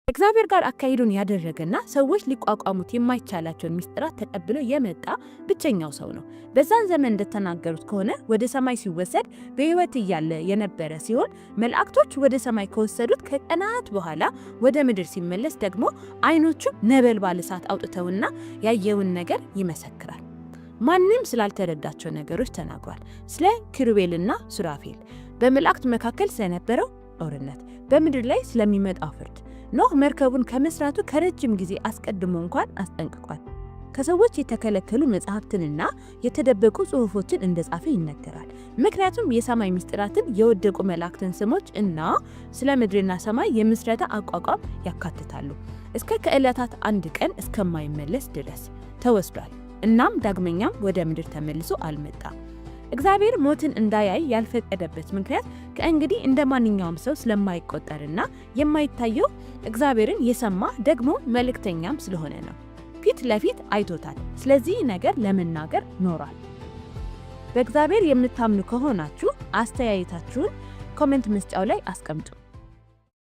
ከእግዚአብሔር ጋር አካሄዱን ያደረገና ሰዎች ሊቋቋሙት የማይቻላቸውን ሚስጥራት ተቀብሎ የመጣ ብቸኛው ሰው ነው። በዛን ዘመን እንደተናገሩት ከሆነ ወደ ሰማይ ሲወሰድ በሕይወት እያለ የነበረ ሲሆን መላእክቶች ወደ ሰማይ ከወሰዱት ከቀናት በኋላ ወደ ምድር ሲመለስ ደግሞ ዓይኖቹ ነበልባል እሳት አውጥተውና ያየውን ነገር ይመሰክራል። ማንም ስላልተረዳቸው ነገሮች ተናግሯል። ስለ ኪሩቤልና ሱራፌል፣ በመላእክት መካከል ስለነበረው ጦርነት፣ በምድር ላይ ስለሚመጣው ፍርድ። ኖህ መርከቡን ከመስራቱ ከረጅም ጊዜ አስቀድሞ እንኳን አስጠንቅቋል። ከሰዎች የተከለከሉ መጽሐፍትንና የተደበቁ ጽሑፎችን እንደጻፈ ይነገራል። ምክንያቱም የሰማይ ምስጢራትን፣ የወደቁ መላእክትን ስሞች እና ስለ ምድርና ሰማይ የምስረታ አቋቋም ያካትታሉ። እስከ ከዕለታት አንድ ቀን እስከማይመለስ ድረስ ተወስዷል። እናም ዳግመኛም ወደ ምድር ተመልሶ አልመጣም። እግዚአብሔር ሞትን እንዳያይ ያልፈቀደበት ምክንያት ከእንግዲህ እንደ ማንኛውም ሰው ስለማይቆጠርና የማይታየው እግዚአብሔርን የሰማ ደግሞ መልእክተኛም ስለሆነ ነው። ፊት ለፊት አይቶታል። ስለዚህ ነገር ለመናገር ኖሯል። በእግዚአብሔር የምታምኑ ከሆናችሁ አስተያየታችሁን comment መስጫው ላይ አስቀምጡ።